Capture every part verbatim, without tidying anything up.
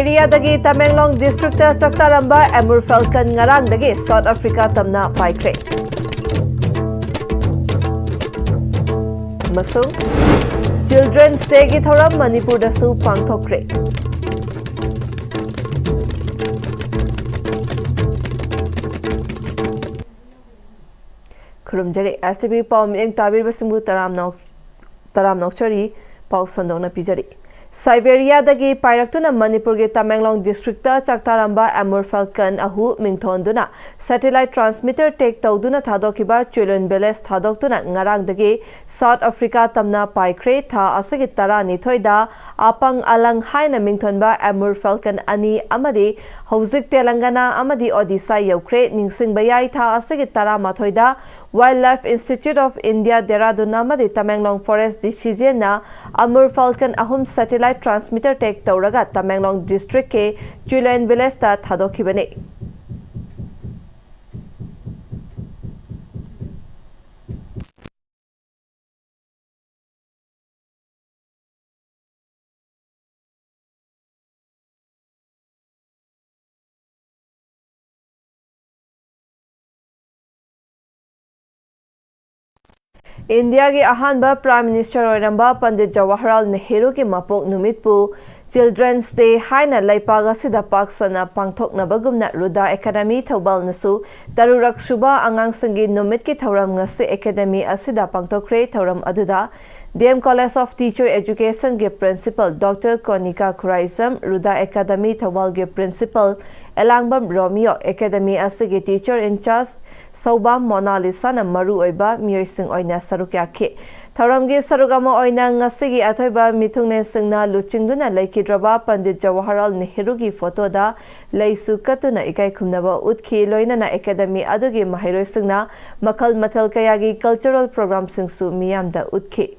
ꯑꯦꯔꯤꯌꯥꯗꯒꯤ Tamenglong district ꯆꯥꯛꯇꯥꯔꯝꯕ ꯑꯦꯃꯨꯔ ꯐꯦꯜꯀꯟ ꯉꯔꯥꯡꯗꯒꯤ South Africa ꯇꯝꯅ ꯄꯥꯏꯈ꯭ꯔꯦ꯫ ꯑꯃꯁꯨꯡ ꯆꯤꯜꯗ꯭ꯔꯦꯟꯁ ꯗꯦꯒꯤ ꯊꯧꯔꯝ ꯃꯅꯤꯄꯨꯔꯗꯁꯨ ꯄꯥꯡꯊꯣꯛꯈ꯭ꯔꯦ꯫ ꯈꯨꯔꯨꯝꯖꯔꯤ꯫ ꯑꯦꯁ ꯇꯤ ꯚꯤ ꯄꯥꯎ ꯃꯤꯠꯌꯦꯡ ꯇꯥꯕꯤꯔꯤꯕꯁꯤꯡꯕꯨ ꯇꯔꯥꯝꯅ ꯇꯔꯥꯝꯅ ꯑꯣꯛꯆꯔꯤ꯫ ꯄꯥꯎ ꯁꯟꯗꯣꯛꯅ ꯄꯤꯖꯔꯤ꯫ ꯁꯥꯏꯕꯦꯔꯤꯌꯥꯗꯒꯤ ꯄꯥꯏꯔꯛꯇꯨꯅ ꯃꯅꯤꯄꯨꯔꯒꯤ ꯇꯃꯦꯡꯂꯣꯡ ꯗꯤꯁꯇ꯭ꯔꯤꯛꯇ ꯆꯥꯛꯇꯥꯔꯝꯕ ꯑꯦꯃꯨꯔ ꯐꯦꯜꯀꯟ ꯑꯍꯨ ꯃꯤꯡꯊꯣꯟꯗꯨꯅ ꯁꯦꯇꯦꯂꯥꯏꯠ ꯇ꯭ꯔꯥꯟꯁꯃꯤꯇꯔ ꯇꯦꯛ ꯇꯧꯗꯨꯅ ꯊꯥꯗꯣꯛꯈꯤꯕ ꯆꯤꯜꯗ꯭ꯔꯦꯟ ꯚꯤꯂꯦꯖ ꯊꯥꯗꯣꯛꯇꯨꯅ ꯉꯔꯥꯡꯗꯒꯤ ꯁꯥꯎꯠ ꯑꯐ꯭ꯔꯤꯀꯥ ꯇꯝꯅ ꯄꯥꯏꯈ꯭ꯔꯦ꯫ ꯊꯥ ꯑꯁꯤꯒꯤ ꯇꯔꯥꯅꯤꯊꯣꯏꯗ ꯑꯄꯪ ꯑꯂꯪ ꯍꯥꯏꯅ ꯃꯤꯡꯊꯣꯟꯕ ꯑꯦꯃꯨꯔ ꯐꯦꯜꯀꯟ ꯑꯅꯤ ꯑꯃꯗꯤ ꯍꯧꯖꯤꯛ ꯇꯦꯂꯪꯒꯅꯥ ꯑꯃꯗꯤ ꯑꯣꯗꯤꯁꯥ ꯌꯧꯈ꯭ꯔꯦ꯫ ꯅꯤꯡꯁꯤꯡꯕ ꯌꯥꯏ, ꯊꯥ ꯑꯁꯤꯒꯤ ꯇꯔꯥꯃꯥꯊꯣꯏꯗ Wildlife Institute of India, Dehradun ꯑꯃꯗꯤ ꯇꯃꯦꯡꯂꯣꯡ ꯐꯣꯔꯦꯁ ꯗꯤ ꯁꯤ ꯖꯤ ꯑꯦꯟꯅ ꯑꯃꯨꯔ ꯐꯦꯜꯀꯟ ꯑꯍꯨꯝ ꯁꯦꯇꯦꯂꯥꯏꯠ ꯇ꯭ꯔꯥꯟꯁꯃꯤꯇꯔ ꯇꯦꯛ ꯇꯧꯔꯒ ꯇꯃꯦꯡꯂꯣꯡ ꯗꯤꯁꯇ꯭ꯔꯤꯛꯀꯤ ꯆꯤꯜꯗ꯭ꯔꯦꯟ ꯚꯤꯂꯦꯖꯇ ꯊꯥꯗꯣꯛꯈꯤꯕꯅꯤ꯫ ꯏꯟꯗꯤꯌꯥꯒꯤ ꯑꯍꯥꯟꯕ ꯄ꯭ꯔꯥꯏꯝ ꯃꯤꯅꯤꯁꯇꯔ ꯑꯣꯏꯔꯝꯕ ꯄꯟꯗꯤꯠ ꯖꯋꯥꯍꯔꯂꯥꯜ ꯅꯦꯍꯔꯨꯒꯤ ꯃꯄꯣꯛ ꯅꯨꯃꯤꯠꯄꯨ ꯆꯤꯜꯗ꯭ꯔꯦꯟꯁ ꯗꯦ ꯍꯥꯏꯅ ꯂꯩꯄꯥꯛ ꯑꯁꯤꯗ ꯄꯥꯛ ꯁꯟꯅ ꯄꯥꯡꯊꯣꯛꯅꯕꯒꯨꯝꯅ ꯔꯨꯗꯥ ꯑꯦꯀꯥꯗꯃꯤ ꯊꯧꯕꯥꯜꯅꯁꯨ ꯇꯔꯨꯛꯔꯛ ꯁꯨꯕ ꯑꯉꯥꯡꯁꯤꯡꯒꯤ ꯅꯨꯃꯤꯠꯀꯤ ꯊꯧꯔꯝ ꯉꯁꯤ ꯑꯦꯀꯥꯗꯃꯤ ꯑꯁꯤꯗ ꯄꯥꯡꯊꯣꯛꯈ꯭ꯔꯦ꯫ ꯊꯧꯔꯝ ꯑꯗꯨꯗ D M college of teacher ꯑꯦꯖꯨꯀꯦꯁꯟꯒꯤ principal doctor Konika Khuraijam, Ruda academy ꯊꯧꯕꯥꯜꯒꯤ ꯄ꯭ꯔꯤꯟꯁꯤꯄꯜ ꯑꯦꯂꯥꯡꯕꯝ ꯔꯣꯃꯤꯌꯣ, ꯑꯦꯀꯥꯗꯃꯤ ꯑꯁꯤꯒꯤ ꯇꯤꯆꯔ ꯏꯟꯆꯥꯔꯖ ꯁꯧꯕꯥꯝ ꯃꯣꯅꯥꯂꯤꯁꯥꯅ ꯃꯔꯨꯑꯣꯏꯕ ꯃꯤꯑꯣꯏꯁꯤꯡ ꯑꯣꯏꯅ ꯁꯔꯨꯛ ꯌꯥꯈꯤ꯫ ꯊꯧꯔꯝꯒꯤ ꯁꯔꯨꯛ ꯑꯃ ꯑꯣꯏꯅ ꯉꯁꯤꯒꯤ ꯑꯊꯣꯏꯕ ꯃꯤꯊꯨꯡꯂꯦꯟꯁꯤꯡꯅ ꯂꯨꯆꯤꯡꯗꯨꯅ ꯂꯩꯈꯤꯗ꯭ꯔꯕ ꯄꯟꯗꯤꯠ ꯖꯋꯥꯍꯔꯂꯥꯜ ꯅꯦꯍꯔꯨꯒꯤ ꯐꯣꯇꯣꯗ ꯂꯩꯁꯨ ꯀꯠꯇꯨꯅ ꯏꯀꯥꯏ ꯈꯨꯝꯅꯕ ꯎꯠꯈꯤ꯫ ꯂꯣꯏꯅꯅ ꯑꯦꯀꯥꯗꯃꯤ ꯑꯗꯨꯒꯤ ꯃꯍꯩꯔꯣꯏꯁꯤꯡꯅ ꯃꯈꯜ ꯃꯊꯦꯜ ꯀꯌꯥꯒꯤ ꯀꯜꯆꯔꯦꯜ ꯄ꯭ꯔꯣꯒ꯭ꯔꯥꯝꯁꯤꯡꯁꯨ ꯃꯤꯌꯥꯝꯗ ꯎꯠꯈꯤ꯫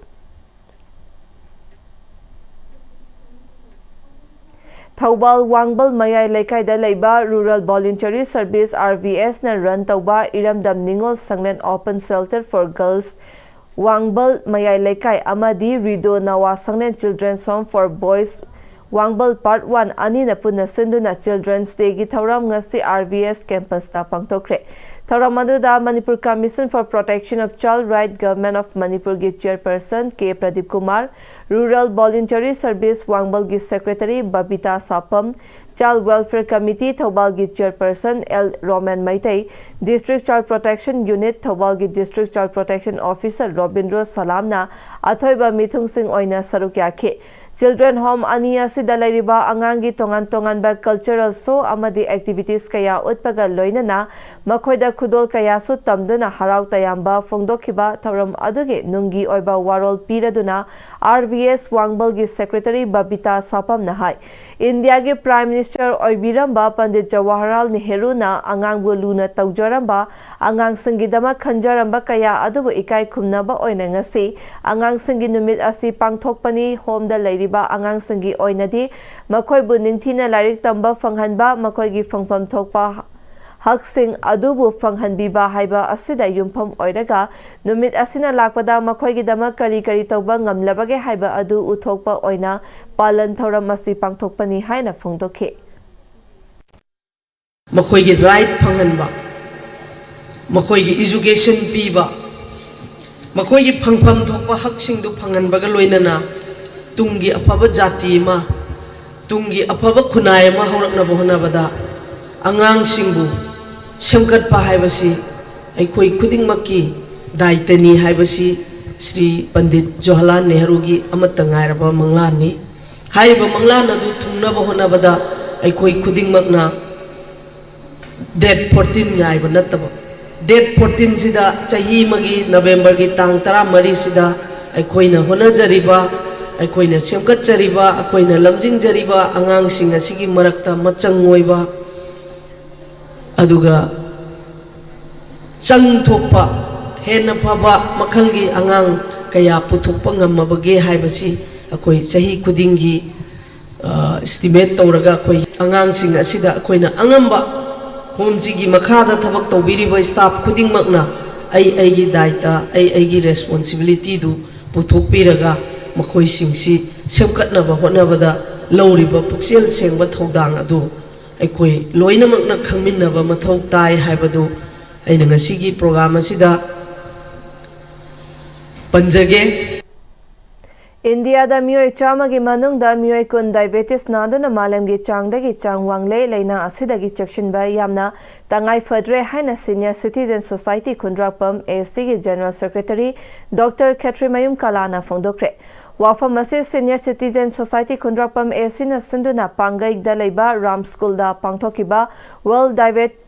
ꯊꯧꯕꯥꯜ ꯋꯥꯡꯕꯜ ꯃꯌꯥꯏ ꯂꯩꯀꯥꯏꯗ ꯂꯩꯕ Rural Voluntary Service, R V ꯑꯦꯁꯅ run ꯇꯧꯕ ꯏꯔꯝꯗꯝ ꯅꯤꯉꯣꯜ ꯁꯪꯂꯦꯟ Open Shelter for Girls, ꯋꯥꯡꯕꯜ ꯃꯌꯥꯏ ꯂꯩꯀꯥꯏ ꯑꯃꯗꯤ ꯔꯤꯗꯣ ꯅꯋꯥ ꯁꯪꯂꯦꯟ Children's Home for Boys, ꯋꯥꯡꯕꯜ Part One ꯑꯅꯤꯅ ꯄꯨꯟꯅ ꯁꯤꯟꯗꯨꯅ Children's Dayꯒꯤ ꯊꯧꯔꯝ ꯉꯁꯤ R B S campusꯇ ꯄꯥꯡꯊꯣꯛꯈ꯭ꯔꯦ꯫ ꯊꯧꯔꯝ ꯑꯗꯨꯗ Manipur Commission for Protection of Child Right, Government of Manipurꯒꯤ chairperson K Pradeep Kumar, Rural Voluntary Service ꯋꯥꯡꯕꯜꯒꯤ secretary Babita Sapam, Child Welfare Committee ꯊꯧꯕꯥꯜꯒꯤ chairperson L Romen Meitei, District Child Protection Unit ꯊꯧꯕꯥꯜꯒꯤ District Child Protection Officer Robindro ꯁꯂꯥꯝꯅ ꯑꯊꯣꯏꯕ ꯃꯤꯊꯨꯡꯁꯤꯡ ꯑꯣꯏꯅ ꯁꯔꯨꯛ ꯌꯥꯈꯤ꯫ Children Home ꯑꯅꯤ ꯑꯁꯤꯗ ꯂꯩꯔꯤꯕ ꯑꯉꯥꯡꯒꯤ ꯇꯣꯉꯥꯟ ꯇꯣꯉꯥꯟꯕ cultural show ꯑꯃꯗꯤ activities ꯀꯌꯥ ꯎꯠꯄꯒ ꯂꯣꯏꯅꯅ ꯃꯈꯣꯏꯗ ꯈꯨꯗꯣꯜ ꯀꯌꯥꯁꯨ ꯇꯝꯗꯨꯅ ꯍꯔꯥꯎ ꯇꯌꯥꯝꯕ ꯐꯣꯡꯗꯣꯛꯈꯤꯕ ꯊꯧꯔꯝ ꯑꯗꯨꯒꯤ ꯅꯨꯡꯒꯤ ꯑꯣꯏꯕ ꯋꯥꯔꯣꯜ ꯄꯤꯔꯗꯨꯅ R B S ꯋꯥꯡꯕꯜꯒꯤ secretary Babita ꯁꯥꯄꯝꯅ ꯍꯥꯏ, ꯏꯟꯗꯤꯌꯥꯒꯤ Prime Minister ꯑꯣꯏꯕꯤꯔꯝꯕ ꯄꯟꯗꯤꯠ ꯖꯋꯥꯍꯔꯂꯥꯜ ꯅꯦꯍꯔꯨꯅ ꯑꯉꯥꯡꯕꯨ ꯂꯨꯅ ꯇꯧꯖꯔꯝꯕ, ꯑꯉꯥꯡꯁꯤꯡꯒꯤꯗꯃꯛ ꯈꯟꯖꯔꯝꯕ ꯀꯌꯥ ꯑꯗꯨꯕꯨ ꯏꯀꯥꯏ ꯈꯨꯝꯅꯕ ꯑꯣꯏꯅ ꯉꯁꯤ ꯑꯉꯥꯡꯁꯤꯡꯒꯤ ꯅꯨꯃꯤꯠ ꯑꯁꯤ ꯄꯥꯡꯊꯣꯛꯄꯅꯤ꯫ Homeꯗ ꯂꯩꯔꯤꯕ ꯑꯉꯥꯡꯁꯤꯡꯒꯤ ꯑꯣꯏꯅꯗꯤ ꯃꯈꯣꯏꯕꯨ ꯅꯤꯡꯊꯤꯅ ꯂꯥꯏꯔꯤꯛ ꯇꯝꯕ ꯐꯪꯍꯟꯕ, ꯃꯈꯣꯏꯒꯤ ꯐꯪꯐꯝ ꯊꯣꯛꯄ ꯍꯛꯁꯤꯡ ꯑꯗꯨꯕꯨ ꯐꯪꯍꯟꯕꯤꯕ ꯍꯥꯏꯕ ꯑꯁꯤꯗ ꯌꯨꯝꯐꯝ ꯑꯣꯏꯔꯒ ꯅꯨꯃꯤꯠ ꯑꯁꯤꯅ ꯂꯥꯛꯄꯗ ꯃꯈꯣꯏꯒꯤꯗꯃꯛ ꯀꯔꯤ ꯀꯔꯤ ꯇꯧꯕ ꯉꯝꯂꯕꯒꯦ ꯍꯥꯏꯕ ꯑꯗꯨ ꯎꯠꯊꯣꯛꯄ ꯑꯣꯏꯅ ꯄꯥꯂꯟ ꯊꯧꯔꯝ ꯑꯁꯤ ꯄꯥꯡꯊꯣꯛꯄꯅꯤ ꯍꯥꯏꯅ ꯐꯣꯡꯗꯣꯛꯈꯤ꯫ ꯃꯈꯣꯏꯒꯤ right ꯐꯪꯍꯟꯕ, ꯃꯈꯣꯏꯒꯤ education ꯄꯤꯕ, ꯃꯈꯣꯏꯒꯤ ꯐꯪꯐꯝ ꯊꯣꯛꯄ ꯍꯛꯁꯤꯡꯗꯨ ꯐꯪꯍꯟꯕꯒ ꯂꯣꯏꯅꯅ ꯇꯨꯡꯒꯤ ꯑꯐꯕ ꯖꯥꯇꯤ ꯑꯃ, ꯇꯨꯡꯒꯤ ꯑꯐꯕ ꯈꯨꯟꯅꯥꯏ ꯑꯃ ꯍꯧꯔꯛꯅꯕ ꯍꯣꯠꯅꯕꯗ ꯑꯉꯥꯡꯁꯤꯡꯕꯨ ꯁꯦꯝꯒꯠꯄ ꯍꯥꯏꯕꯁꯤ ꯑꯩꯈꯣꯏ ꯈꯨꯗꯤꯡꯃꯛꯀꯤ ꯗꯥꯏꯇꯅꯤ ꯍꯥꯏꯕꯁꯤ ꯁ꯭ꯔꯤ ꯄꯟꯗꯤꯠ ꯖꯋꯥꯍꯔꯂꯥꯜ ꯅꯦꯍꯔꯨꯒꯤ ꯑꯃꯠꯇ ꯉꯥꯏꯔꯕ ꯃꯪꯂꯥꯟꯅꯤ꯫ ꯍꯥꯏꯔꯤꯕ ꯃꯪꯂꯥꯟ ꯑꯗꯨ ꯊꯨꯡꯅꯕ ꯍꯣꯠꯅꯕꯗ ꯑꯩꯈꯣꯏ ꯈꯨꯗꯤꯡꯃꯛꯅ date fourteen ꯉꯥꯏꯕ ꯅꯠꯇꯕ, date fourteen ꯁꯤꯗ ꯆꯍꯤ ꯑꯃꯒꯤ November ꯒꯤ ꯇꯥꯡ ꯇꯔꯥꯃꯔꯤꯁꯤꯗ ꯑꯩꯈꯣꯏꯅ ꯍꯣꯠꯅꯖꯔꯤꯕ, ꯑꯩꯈꯣꯏꯅ ꯁꯦꯝꯒꯠꯆꯔꯤꯕ, ꯑꯩꯈꯣꯏꯅ ꯂꯝꯖꯤꯡꯖꯔꯤꯕ ꯑꯉꯥꯡꯁꯤꯡ ꯑꯁꯤꯒꯤ ꯃꯔꯛꯇ ꯃꯆꯪ ꯑꯣꯏꯕ, ꯑꯗꯨꯒ ꯆꯪ ꯊꯣꯛꯄ, ꯍꯦꯟꯅ ꯐꯕ ꯃꯈꯜꯒꯤ ꯑꯉꯥꯡ ꯀꯌꯥ ꯄꯨꯊꯣꯛꯄ ꯉꯝꯃꯕꯒꯦ ꯍꯥꯏꯕꯁꯤ ꯑꯩꯈꯣꯏ ꯆꯍꯤ ꯈꯨꯗꯤꯡꯒꯤ, ꯑ, estimate ꯇꯧꯔꯒ ꯑꯩꯈꯣꯏ ꯑꯉꯥꯡꯁꯤꯡ ꯑꯁꯤꯗ ꯑꯩꯈꯣꯏꯅ ꯑꯉꯝꯕ, home ꯁꯤꯒꯤ ꯃꯈꯥꯗ ꯊꯕꯛ ꯇꯧꯕꯤꯔꯤꯕ staff ꯈꯨꯗꯤꯡꯃꯛꯅ ꯑꯩ ꯑꯩꯒꯤ ꯗꯥꯏꯇ, ꯑꯩ ꯑꯩꯒꯤ responsibility ꯗꯨ ꯄꯨꯊꯣꯛꯄꯤꯔꯒ ꯃꯈꯣꯏꯁꯤꯡꯁꯤ ꯁꯦꯝꯒꯠꯅꯕ ꯍꯣꯠꯅꯕꯗ ꯂꯧꯔꯤꯕ ꯄꯨꯛꯆꯦꯜ ꯁꯦꯡꯕ ꯊꯧꯗꯥꯡ ꯑꯗꯨ ꯑꯩꯈꯣꯏ ꯂꯣꯏꯅꯃꯛꯅ ꯈꯪꯃꯤꯟꯅꯕ ꯃꯊꯧ ꯇꯥꯏ ꯍꯥꯏꯕꯗꯨ ꯑꯩꯅ ꯉꯁꯤꯒꯤ ꯄ꯭ꯔꯣꯒ꯭ꯔꯥꯝ ꯑꯁꯤꯗ ꯄꯟꯖꯒꯦ꯫ ꯏꯟꯗꯤꯌꯥꯗ ꯃꯤꯑꯣꯏ ꯆꯥꯝꯃꯒꯤ ꯃꯅꯨꯡꯗ ꯃꯤꯑꯣꯏ ꯀꯨꯟ ꯗꯥꯏꯕꯦꯇꯤꯁ ꯅꯥꯗꯨꯅ ꯃꯥꯂꯦꯝꯒꯤ ꯆꯥꯡꯗꯒꯤ ꯆꯥꯡ ꯋꯥꯡꯂꯦ꯫ ꯂꯥꯏꯅꯥ ꯑꯁꯤꯗꯒꯤ ꯆꯦꯛꯁꯤꯟꯕ ꯌꯥꯝꯅ ꯇꯉꯥꯏ ꯐꯗ꯭ꯔꯦ ꯍꯥꯏꯅ Senior Citizen Society Khundrakpam A C ꯒꯤ General Secretary Doctor ꯈꯦꯇ꯭ꯔꯤꯃꯌꯨꯝ ꯀꯂꯥꯅ ꯐꯣꯡꯗꯣꯛꯈ꯭ꯔꯦ꯫ ꯋꯥꯐꯝ ꯑꯁꯤ Senior Citizen Society Khundrakpam A C ꯅ ꯁꯤꯟꯗꯨꯅ ꯄꯥꯡꯒꯩꯗ ꯂꯩꯕ ꯔꯥꯝ ꯁ꯭ꯀꯨꯜꯗ ꯄꯥꯡꯊꯣꯛꯈꯤꯕ World Diabet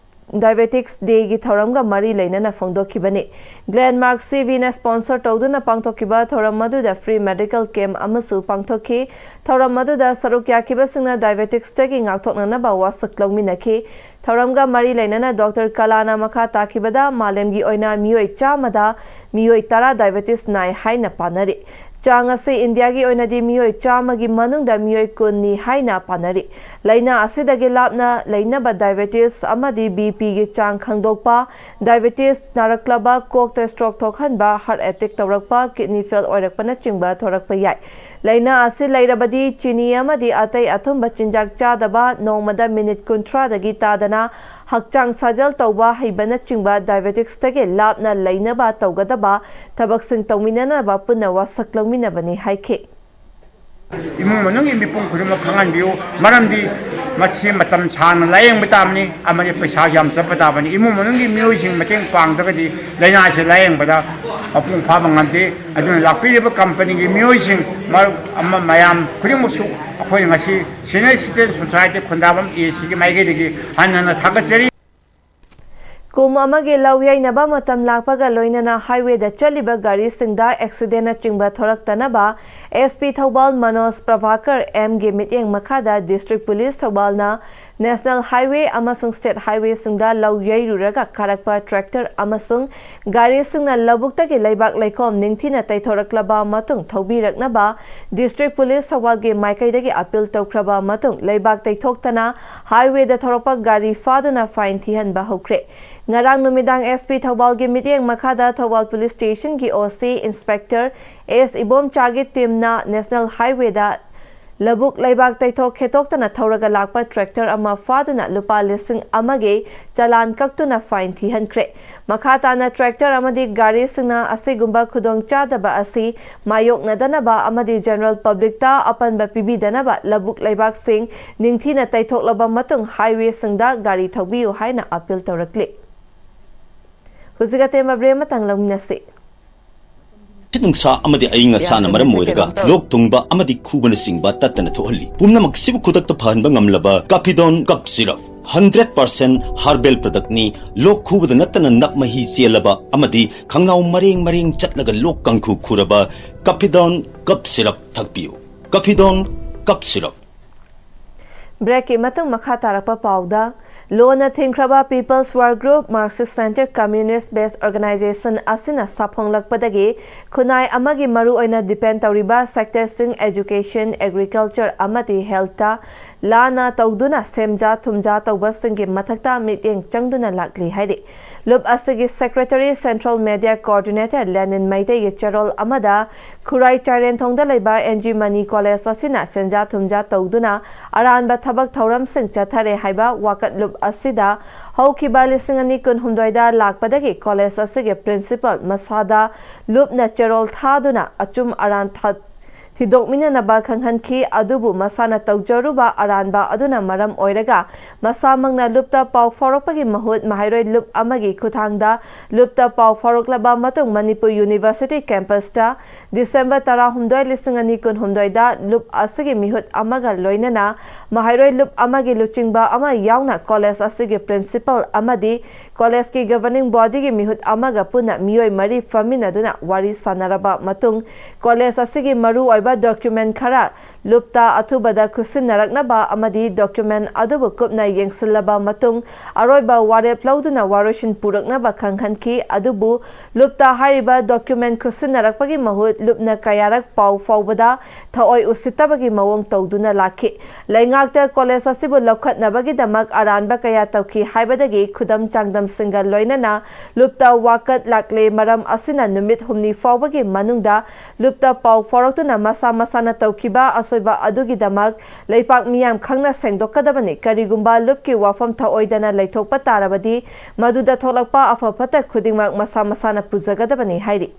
Diabetics Day ꯒꯤ ꯊꯧꯔꯝꯒ ꯃꯔꯤ ꯂꯩꯅꯅ ꯐꯣꯡꯗꯣꯛꯈꯤꯕꯅꯤ꯫ Glenmark C V ꯅ sponsor ꯇꯧꯗꯨꯅ ꯄꯥꯡꯊꯣꯛꯈꯤꯕ ꯊꯧꯔꯝ ꯑꯗꯨꯗ free medical camp ꯑꯃꯁꯨ ꯄꯥꯡꯊꯣꯛꯈꯤ꯫ ꯊꯧꯔꯝ ꯑꯗꯨꯗ ꯁꯔꯨꯛ ꯌꯥꯈꯤꯕꯁꯤꯡꯅ diabetics ꯇꯒꯤ ꯉꯥꯛꯊꯣꯛꯅꯅꯕ ꯋꯥꯁꯛ ꯂꯧꯃꯤꯟꯅꯈꯤ꯫ ꯊꯧꯔꯝꯒ ꯃꯔꯤ ꯂꯩꯅꯅ Doctor ꯀꯂꯥꯅ ꯃꯈꯥ ꯇꯥꯈꯤꯕꯗ, ꯃꯥꯂꯦꯝꯒꯤ ꯑꯣꯏꯅ ꯃꯤꯑꯣꯏ ꯆꯥꯝꯃꯗ ꯃꯤꯑꯣꯏ ꯇꯔꯥ diabetes ꯅꯥꯏ ꯍꯥꯏꯅ ꯄꯥꯅꯔꯤ꯫ ꯆꯥꯡ ꯑꯁꯤ ꯏꯟꯗꯤꯌꯥꯒꯤ ꯑꯣꯏꯅꯗꯤ ꯃꯤꯑꯣꯏ ꯆꯥꯝꯃꯒꯤ ꯃꯅꯨꯡꯗ ꯃꯤꯑꯣꯏ ꯀꯨꯟꯅꯤ ꯍꯥꯏꯅ ꯄꯥꯅꯔꯤ꯫ ꯂꯥꯏꯅꯥ ꯑꯁꯤꯗꯒꯤ ꯂꯥꯞꯅ ꯂꯩꯅꯕ diabetes ꯑꯃꯗꯤ B P ꯒꯤ ꯆꯥꯡ ꯈꯪꯗꯣꯛꯄ, diabetes ꯅꯥꯔꯛꯂꯕ ꯀꯣꯛꯇ stroke ꯊꯣꯛꯍꯟꯕ, heart attack ꯇꯧꯔꯛꯄ, kidney fail ꯑꯣꯏꯔꯛꯄꯅꯆꯤꯡꯕ ꯊꯣꯔꯛꯄ ꯌꯥꯏ꯫ ꯂꯥꯏꯅꯥ ꯑꯁꯤ ꯂꯩꯔꯕꯗꯤ ꯆꯤꯅꯤ ꯑꯃꯗꯤ ꯑꯇꯩ ꯑꯊꯨꯝꯕ ꯆꯤꯟꯖꯥꯛ ꯆꯥꯗꯕ, ꯅꯣꯡꯃꯗ minute ꯀꯨꯟꯊ꯭ꯔꯥꯗꯒꯤ ꯇꯥꯗꯅ ꯍꯛꯆꯥꯡ ꯁꯥꯖꯦꯜ ꯇꯧꯕ ꯍꯩꯕꯅꯆꯤꯡꯕ diabetics ꯇꯒꯤ ꯂꯥꯞꯅ ꯂꯩꯅꯕ ꯇꯧꯒꯗꯕ ꯊꯕꯛꯁꯤꯡ ꯇꯧꯃꯤꯟꯅꯅꯕ ꯄꯨꯟꯅ ꯋꯥꯁꯛ ꯂꯧꯃꯤꯟꯅꯕꯅꯤ ꯍꯥꯏꯈꯤ꯫ ꯏꯃꯨꯡ ꯃꯅꯨꯡꯒꯤ ꯃꯤꯄꯨꯝ ꯈꯨꯗꯤꯡꯃꯛ ꯈꯪꯍꯟꯕꯤꯌꯨ꯫ ꯃꯔꯝꯗꯤ ꯃꯁꯤ ꯃꯇꯝ ꯁꯥꯡꯅ ꯂꯥꯌꯦꯡꯕ ꯇꯥꯕꯅꯤ ꯑꯃꯗꯤ ꯄꯩꯁꯥꯁꯨ ꯌꯥꯝ ꯆꯠꯄ ꯇꯥꯕꯅꯤ꯫ ꯏꯃꯨꯡ ꯃꯅꯨꯡꯒꯤ ꯃꯤꯑꯣꯏꯁꯤꯡ ꯃꯇꯦꯡ ꯄꯥꯡꯗ꯭ꯔꯒꯗꯤ ꯂꯥꯏꯅꯥꯁꯤ ꯂꯥꯌꯦꯡꯕꯗ ꯃꯄꯨꯡ ꯐꯥꯕ ꯉꯝꯗꯦ꯫ ꯑꯗꯨꯅ ꯂꯥꯛꯄꯤꯔꯤꯕ company ꯒꯤ ꯃꯤꯑꯣꯏꯁꯤꯡ, ꯃꯔꯨꯞ ꯑꯃ, ꯃꯌꯥꯝ ꯈꯨꯗꯤꯡꯃꯛꯁꯨ ꯑꯩꯈꯣꯏ ꯉꯁꯤ Senior Citizen Society Khundrakpam A C ꯒꯤ ꯃꯥꯏꯀꯩꯗꯒꯤ ꯍꯟꯅ ꯍꯟꯅ ꯊꯥꯒꯠꯆꯔꯤ꯫ ꯀꯨꯝ ꯑꯃꯒꯤ ꯂꯧ ꯌꯩꯅꯕ ꯃꯇꯝ ꯂꯥꯛꯄꯒ ꯂꯣꯏꯅꯅ highway ꯗ ꯆꯠꯂꯤꯕ ꯒꯥꯔꯤꯁꯤꯡꯗ accident ꯅꯆꯤꯡꯕ ꯊꯣꯔꯛꯇꯅꯕ S P Thoubal Manoj Prabhakar M ꯒꯤ ꯃꯤꯠꯌꯦꯡ ꯃꯈꯥꯗ District Police ꯊꯧꯕꯥꯜꯅ National Highway ꯑꯃꯁꯨꯡ State Highway ꯁꯤꯡꯗ ꯂꯧ ꯌꯩꯔꯨꯔꯒ ꯀꯥꯔꯛꯄ tractor ꯑꯃꯁꯨꯡ ꯒꯥꯔꯤꯁꯤꯡꯅ ꯂꯧꯕꯨꯛꯇꯒꯤ ꯂꯩꯕꯥꯛ ꯂꯩꯈꯣꯝ ꯅꯤꯡꯊꯤꯅ ꯇꯩꯊꯣꯔꯛꯂꯕ ꯃꯇꯨꯡ ꯊꯧꯕꯤꯔꯛꯅꯕ District Police ꯊꯧꯕꯥꯜꯒꯤ ꯃꯥꯏꯀꯩꯗꯒꯤ appeal ꯇꯧꯈ꯭ꯔꯕ ꯃꯇꯨꯡ ꯂꯩꯕꯥꯛ ꯇꯩꯊꯣꯛꯇꯅ highway ꯗ ꯊꯧꯔꯛꯄ ꯒꯥꯔꯤ ꯐꯥꯗꯨꯅ fine ꯊꯤꯍꯟꯕ ꯍꯧꯈ꯭ꯔꯦ꯫ ꯉꯔꯥꯡ ꯅꯨꯃꯤꯗꯥꯡ S P ꯊꯧꯕꯥꯜꯒꯤ ꯃꯤꯠꯌꯦꯡ ꯃꯈꯥꯗ ꯊꯧꯕꯥꯜ Police Station ꯒꯤ O C Inspector S ꯏꯕꯣꯝꯆꯥꯒꯤ team ꯅ National Highway ꯗ ꯂꯧꯕꯨꯛ ꯂꯩꯕꯥꯛ ꯇꯩꯊꯣꯛ ꯈꯦꯠꯇꯣꯛꯇꯅ ꯊꯧꯔꯒ ꯂꯥꯛꯄ ꯇ꯭ꯔꯦꯛꯇꯔ ꯑꯃ ꯐꯥꯗꯨꯅ ꯂꯨꯄꯥ ꯂꯤꯁꯤꯡ ꯑꯃꯒꯤ ꯆꯂꯥꯟ ꯀꯛꯇꯨꯅ ꯐꯥꯏꯟ ꯊꯤꯍꯟꯈ꯭ꯔꯦ꯫ ꯃꯈꯥ ꯇꯥꯅ ꯇ꯭ꯔꯦꯛꯇꯔ ꯑꯃꯗꯤ ꯒꯥꯔꯤꯁꯤꯡꯅ ꯑꯁꯤꯒꯨꯝꯕ ꯈꯨꯗꯣꯡꯆꯥꯗꯕ ꯑꯁꯤ ꯃꯥꯌꯣꯛꯅꯗꯅꯕ ꯑꯃꯗꯤ ꯖꯦꯅꯔꯦꯜ ꯄꯕ꯭ꯂꯤꯛꯇ ꯑꯄꯟꯕ ꯄꯤꯕꯤꯗꯅꯕ ꯂꯧꯕꯨꯛ ꯂꯩꯕꯥꯛꯁꯤꯡ ꯅꯤꯡꯊꯤꯅ ꯇꯩꯊꯣꯛꯂꯕ ꯃꯇꯨꯡ ꯍꯥꯏꯋꯦꯁꯤꯡꯗ ꯒꯥꯔꯤ ꯊꯧꯕꯤꯌꯨ ꯍꯥꯏꯅ ꯑꯄꯤꯜ ꯇꯧꯔꯛꯂꯤ꯫ ꯍꯧꯖꯤꯛ ꯑꯇꯦꯟꯕ ꯕ꯭ꯔꯦꯛ ꯑꯃꯇꯪ ꯂꯧꯃꯤꯟꯅꯁꯤ꯫ ꯅꯨꯡꯁꯥ ꯑꯃꯗꯤ ꯑꯏꯪ ꯑꯁꯥꯅ ꯃꯔꯝ ꯑꯣꯏꯔꯒ ꯂꯣꯛ ꯊꯨꯡꯕ ꯑꯃꯗꯤ ꯈꯨꯕꯅꯆꯤꯡꯕ ꯇꯠꯇꯅ ꯊꯣꯛꯍꯜꯂꯤ꯫ ꯄꯨꯝꯅꯃꯛꯁꯤꯕꯨ ꯈꯨꯗꯛꯇ ꯐꯍꯟꯕ ꯉꯝꯂꯕ ꯀꯥꯐꯤꯗꯣꯟ ꯀꯞ ꯁꯤꯔꯞ, ꯍꯟꯗ꯭ꯔꯦꯠ ꯄꯥꯔꯁꯦꯟ ꯍꯥꯔꯕꯦꯜ ꯄ꯭ꯔꯗꯛꯅꯤ꯫ ꯂꯣꯛ ꯈꯨꯕꯗ ꯅꯠꯇꯅ ꯅꯞ ꯃꯍꯤ ꯆꯦꯜꯂꯕ ꯑꯃꯗꯤ ꯈꯪꯅꯥꯎ ꯃꯔꯦꯡ ꯃꯔꯦꯡ ꯆꯠꯂꯒ ꯂꯣꯛ ꯀꯥꯡꯈꯨ ꯈꯨꯔꯕ ꯀꯥꯐꯤꯗꯣꯟ ꯀꯞ ꯁꯤꯔꯞ ꯊꯛꯄꯤꯌꯨ꯫ ꯀꯥꯐꯤꯗꯣꯟ ꯀꯞ ꯁꯤꯔꯞ꯫ ꯕ꯭ꯔꯦꯛꯀꯤ ꯃꯇꯨꯡ ꯃꯈꯥ ꯇꯥꯔꯛꯄ ꯄꯥꯎꯗ, ꯂꯣꯟꯅ ꯊꯤꯡꯈ꯭ꯔꯕ People's War Group, Marxist Centre, Communist Based Organisation ꯑꯁꯤꯅ ꯁꯥꯐꯣꯡꯂꯛꯄꯗꯒꯤ ꯈꯨꯟꯅꯥꯏ ꯑꯃꯒꯤ ꯃꯔꯨꯑꯣꯏꯅ ꯗꯤꯄꯦꯟ ꯇꯧꯔꯤꯕ ꯁꯦꯛꯇꯔꯁꯤꯡ education, agriculture ꯑꯃꯗꯤ healthꯇ ꯂꯥꯟꯅ ꯇꯧꯗꯨꯅ ꯁꯦꯝꯖꯥ ꯊꯨꯝꯖꯥ ꯇꯧꯕꯁꯤꯡꯒꯤ ꯃꯊꯛꯇ ꯃꯤꯠꯌꯦꯡ ꯆꯪꯗꯨꯅ ꯂꯥꯛꯂꯤ ꯍꯥꯏꯔꯤ꯫ ꯂꯨꯞ ꯑꯁꯤꯒꯤ secretary, central media coordinator ꯂꯦꯅꯤꯟ ꯃꯩꯇꯩꯒꯤ ꯆꯦꯔꯣꯜ ꯑꯃꯗ ꯈꯨꯔꯥꯏ ꯆꯥꯏꯔꯦꯟꯊꯣꯡꯗ ꯂꯩꯕ ꯑꯦꯟ ꯖꯤ ꯃꯅꯤ ꯀꯣꯂꯦꯖ ꯑꯁꯤꯅ ꯁꯦꯟꯖꯥ ꯊꯨꯝꯖꯥ ꯇꯧꯗꯨꯅ ꯑꯔꯥꯟꯕ ꯊꯕꯛ ꯊꯧꯔꯝꯁꯤꯡ ꯆꯠꯊꯔꯦ ꯍꯥꯏꯕ ꯋꯥꯀꯠꯂꯨꯞ ꯑꯁꯤꯗ ꯍꯧꯈꯤꯕ ꯂꯤꯁꯤꯡ ꯑꯅꯤ ꯀꯨꯟꯍꯨꯝꯗꯣꯏꯗ ꯂꯥꯛꯄꯗꯒꯤ ꯀꯣꯂꯦꯖ ꯑꯁꯤꯒꯤ principal ꯃꯁꯥꯗ ꯂꯨꯞꯅ ꯆꯦꯔꯣꯜ ꯊꯥꯗꯨꯅ ꯑꯆꯨꯝ ꯑꯔꯥꯟ ꯊ-, ꯊꯤꯗꯣꯛꯃꯤꯟꯅꯅꯕ ꯈꯪꯍꯟꯈꯤ꯫ ꯑꯗꯨꯕꯨ ꯃꯁꯥꯅ ꯇꯧꯖꯔꯨꯕ ꯑꯔꯥꯟꯕ ꯑꯗꯨꯅ ꯃꯔꯝ ꯑꯣꯏꯔꯒ ꯃꯁꯥꯃꯛꯅ ꯂꯨꯞꯇ ꯄꯥꯎ ꯐꯥꯎꯔꯛꯄꯒꯤ ꯃꯍꯨꯠ ꯃꯍꯩꯔꯣꯏ ꯂꯨꯞ ꯑꯃꯒꯤ ꯈꯨꯠꯊꯥꯡꯗ ꯂꯨꯞꯇ ꯄꯥꯎ ꯐꯥꯎꯔꯛꯂꯕ ꯃꯇꯨꯡ ꯃꯅꯤꯄꯨꯔ ꯌꯨꯅꯤꯚꯔꯁꯤꯇꯤ ꯀꯦꯝꯄꯁꯇ ꯗꯤꯁꯦꯝꯕꯔ ꯇꯔꯥꯍꯨꯝꯗꯣꯏ, ꯂꯤꯁꯤꯡ ꯑꯅꯤ ꯀꯨꯟꯍꯨꯝꯗꯣꯏꯗ ꯂꯨꯞ ꯑꯁꯤꯒꯤ ꯃꯤꯍꯨꯠ ꯑꯃꯒ ꯂꯣꯏꯅꯅ ꯃꯍꯩꯔꯣꯏ ꯂꯨꯞ ꯑꯃꯒꯤ ꯂꯨꯆꯤꯡꯕ ꯑꯃ ꯌꯥꯎꯅ ꯀꯣꯂꯦꯖ ꯑꯁꯤꯒꯤ principal ꯑꯃꯗꯤ ꯀꯣꯂꯦꯖꯀꯤ governing bodyꯒꯤ ꯃꯤꯍꯨꯠ ꯑꯃꯒ ꯄꯨꯟꯅ ꯃꯤꯑꯣꯏ ꯃꯔꯤ ꯐꯝꯃꯤꯟꯅꯗꯨꯅ ꯋꯥꯔꯤ ꯁꯥꯟꯅꯔꯕ ꯃꯇꯨꯡ ꯀꯣꯂꯦꯖ ꯑꯁꯤꯒꯤ ꯃꯔꯨꯑꯣꯏꯕ document ꯈꯔ ꯂꯨꯞꯇ ꯑꯊꯨꯕꯗ ꯈꯨꯠꯁꯤꯟꯅꯔꯛꯅꯕ ꯑꯃꯗꯤ document ꯑꯗꯨꯕꯨ ꯀꯨꯞꯅ ꯌꯦꯡꯁꯤꯜꯂꯕ ꯃꯇꯨꯡ ꯑꯔꯣꯏꯕ ꯋꯥꯔꯦꯞ ꯂꯧꯗꯨꯅ ꯋꯥꯔꯣꯏꯁꯤꯟ ꯄꯨꯔꯛꯅꯕ ꯈꯪꯍꯟꯈꯤ꯫ ꯑꯗꯨꯕꯨ ꯂꯨꯞꯇ ꯍꯥꯏꯔꯤꯕ document ꯈꯨꯠꯁꯤꯟꯅꯔꯛꯄꯒꯤ ꯃꯍꯨꯠ ꯂꯨꯞꯅ ꯀꯌꯥꯔꯛ ꯄꯥꯎ ꯐꯥꯎꯕꯗ ꯊꯑꯣꯏ ꯎꯁꯤꯠꯇꯕꯒꯤ ꯃꯑꯣꯡ ꯇꯧꯗꯨꯅ ꯂꯥꯛꯈꯤ꯫ ꯂꯩꯉꯥꯛꯇ ꯀꯣꯂꯦꯖ ꯑꯁꯤꯕꯨ ꯂꯧꯈꯠꯅꯕꯒꯤꯗꯃꯛ ꯑꯔꯥꯟꯕ ꯀꯌꯥ ꯇꯧꯈꯤ ꯍꯥꯏꯕꯗꯒꯤ ꯈꯨꯗꯝ ꯆꯥꯡꯗꯝꯁꯤꯡꯒ ꯂꯣꯏꯅꯅ ꯂꯨꯞꯇ ꯋꯥꯀꯠ ꯂꯥꯛꯂꯦ꯫ ꯃꯔꯝ ꯑꯁꯤꯅ ꯅꯨꯃꯤꯠ ꯍꯨꯝꯅꯤ ꯐꯥꯎꯕꯒꯤ ꯃꯅꯨꯡꯗ ꯂꯨꯞꯇ ꯄꯥꯎ ꯐꯥꯎꯔꯛꯇꯨꯅ ꯃꯁꯥ ꯃꯁꯥꯅ ꯇꯧꯈꯤꯕ ꯑꯁꯣꯏꯕ ꯑꯗꯨꯒꯤꯗꯃꯛ ꯂꯩꯄꯥꯛ ꯃꯤꯌꯥꯝ ꯈꯪꯅ ꯁꯦꯡꯗꯣꯛꯀꯗꯕꯅꯤ꯫ ꯀꯔꯤꯒꯨꯝꯕ ꯂꯨꯞꯀꯤ ꯋꯥꯐꯝ ꯊꯑꯣꯏꯗꯅ ꯂꯩꯊꯣꯛꯄ ꯇꯥꯔꯕꯗꯤ, ꯃꯗꯨꯗ ꯊꯣꯛꯂꯛꯄ ꯑꯐ ꯐꯠꯇ ꯈꯨꯗꯤꯡꯃꯛ ꯃꯁꯥ ꯃꯁꯥꯅ ꯄꯨꯖꯒꯗꯕꯅꯤ ꯍꯥꯏꯔꯤ꯫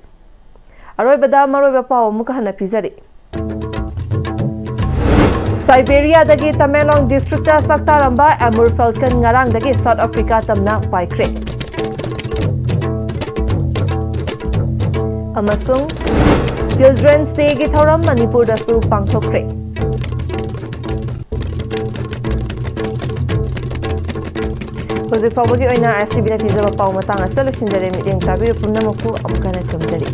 ꯑꯔꯣꯏꯕꯗ ꯃꯔꯨꯑꯣꯏꯕ ꯄꯥꯎ ꯑꯃꯨꯛꯀ ꯍꯟꯅ ꯄꯤꯖꯔꯤ꯫ ꯁꯥꯏꯕꯦꯔꯤꯌꯥꯗꯒꯤ ꯇꯃꯦꯡꯂꯣꯡ ꯗꯤꯁꯇ꯭ꯔꯤꯛꯇ ꯁꯛꯇꯥꯔꯝꯕ ꯑꯦꯃꯨꯔ ꯐꯦꯜꯀꯟ ꯉꯔꯥꯡꯗꯒꯤ ꯁꯥꯎꯠ ꯑꯐ꯭ꯔꯤꯀꯥ ꯇꯝꯅ ꯄꯥꯏꯈ꯭ꯔꯦ꯫ ꯑꯃꯁꯨꯡ ꯆꯤꯜꯗ꯭ꯔꯦꯟꯁ ꯗꯦꯒꯤ ꯊꯧꯔꯝ ꯃꯅꯤꯄꯨꯔꯗꯁꯨ ꯄꯥꯡꯊꯣꯛꯈ꯭ꯔꯦ꯫ ꯍꯧꯖꯤꯛ ꯐꯥꯎꯕꯒꯤ ꯑꯣꯏꯅ ꯑꯦꯁ ꯇꯤ ꯚꯤꯅ ꯄꯤꯖꯕ ꯄꯥꯎ ꯃꯇꯥꯡ ꯑꯁꯤꯗ ꯂꯣꯏꯁꯤꯟꯖꯔꯦ꯫ ꯃꯤꯠꯌꯦꯡ ꯇꯥꯕꯤꯔꯤꯕ ꯄꯨꯝꯅꯃꯛꯄꯨ ꯑꯃꯨꯛ ꯍꯟꯅ ꯈꯨꯔꯨꯝꯖꯔꯤ꯫